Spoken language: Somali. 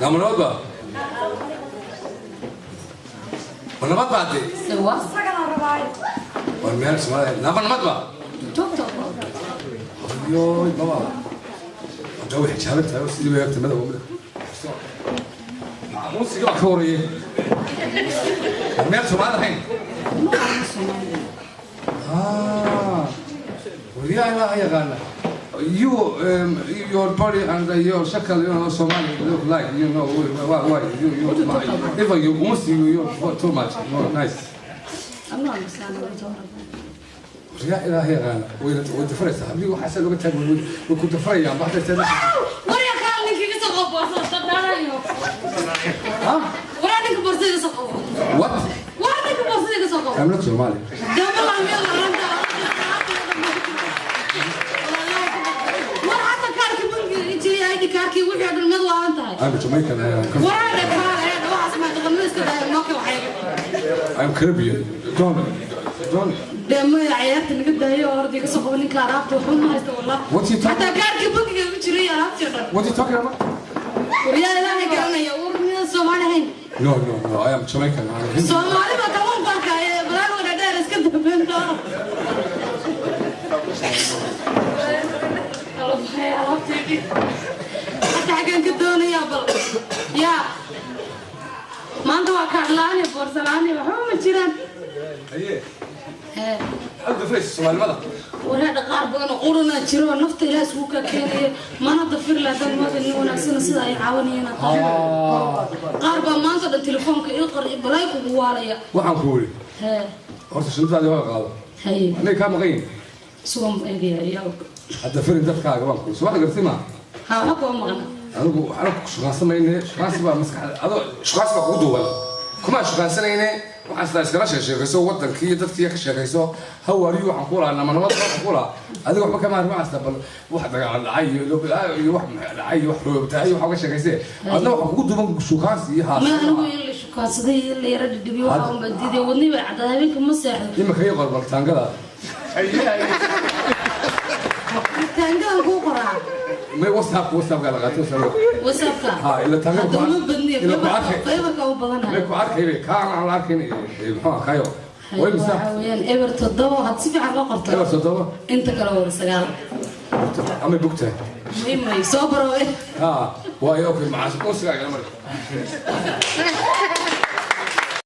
Nama nabad ba? Ma nabad baa dee? Waa. War meel Soomaalida nama nabad ba? Joogta. Ayoy baba, hadda way xijaaban tahay oo sidii bay agta madow madaw muusiga baa ka horeeyay. War meel Soomaalida ahayn. Ah, war yaa Ilaaha yaqaana. You, your body and your shakal, Somali look like, why, you, even you, almost you, you too much, no, nice. I'm not understanding what you're talking about. Yaa Ilaaha yaqaana, way dafraysaa hablihii, waxaasa looga taag, way ku dafrayaan baxda. Waryaa, kaal, ninka iga soo qabo boorsada dhadhaanayo. Ha. Waraa, ninka boorsada iga soo qabo. What? Waraa, ninka boorsada iga soo qabo. I'm not Somali. Dama meel waranta. War xataa kaarkii bangiga jiray, ID kaarkii, wixii oo dhan mid waalan tahay. I'm Jamaican. Waraa, kaal ee waxaas ma dhaqanada iska daaya marka waxay. I'm Caribbean. Don't, don't. Dee maya, ciyaarta naga daayo oo orday ka soo qabo ninka alaabta, waxba ma haysta wallah. What you talking? Xataa kaarkii bangiga ku jiray, alaabtii oo dhan. What are you talking about? Waryaa, Ilaahay garanaya, war midan Soomaali ahayn? No, no, no. I am Jamaican. I'm Hindi. Soomaali baa kaman barka ee balaan wada dheer iska dambeyn doona. Alaabteedii xataa xaggaan ka doonayaa bal yaa maanta waa kaadh la'aan iyo boorsa la'aan iyo waxba ma jiraan. Haye. Hee. Maxaad dafraysa Soomaalimada? Wareedha, qaar badan oo qurana jiro oo nafta Ilaah isugu ka keenaya mana dafir lahadan mooda nin wanaagsana sida ay caawinayaan tahay. Qaar baa maanta dhan telefoonka ii qor iyo balaay kugu waalaya. Waxaan ku wiri. Hee. Horta shinnidaadii waa qaado. Haye. Anay kaa maqan yihin. Sugan eegaya iyago. Hadda firin dadkaaga baan ku. Soo gartay ma? Ha, waxa kuwa maqan. Anigu waxaan ku shukaansamayne, shukaansi baa maskaxda adoo shukaansi baa kugu duuban. Kuma shukaansanayne, waxaan sidaa iskala sheekayso wadankii iyo dadkii ka sheekayso. How are you? Waxaan ku lahaa nama nabad, waxaan ku lahaa adiga waxba kama arrin, waxaan bal wax dagaal dhacay iyo wax dhacay iyo wax roobtay iyo wax uga sheekaysee. Adna waxaan kugu duuban shukaansi iyo haas. Ma anigu in la shukaansaday iyo la yara dhidhibiyo waxa un baan diiday, wadnii bay caddaad, habeenka ma seexdo. Imika ii qor bal taangada. Taangadan kuu qoraa. May WhatsAppka la qaato saro. WhatsAppka. Ha, ila taangada. Hadda uma badniyo. Ila ku arkay. Faybarka u May badanayo. ku arkay bay kaan aan la arkayn, muxuu ahaa kayo way misa? Waxa weeyaan 07, had si fiican loo qorto. 07. Inta kale waa 9. Amay bugtahay. Muhiim may soo baro. Ha, waayo, okay, macaas unsigaa igala mari.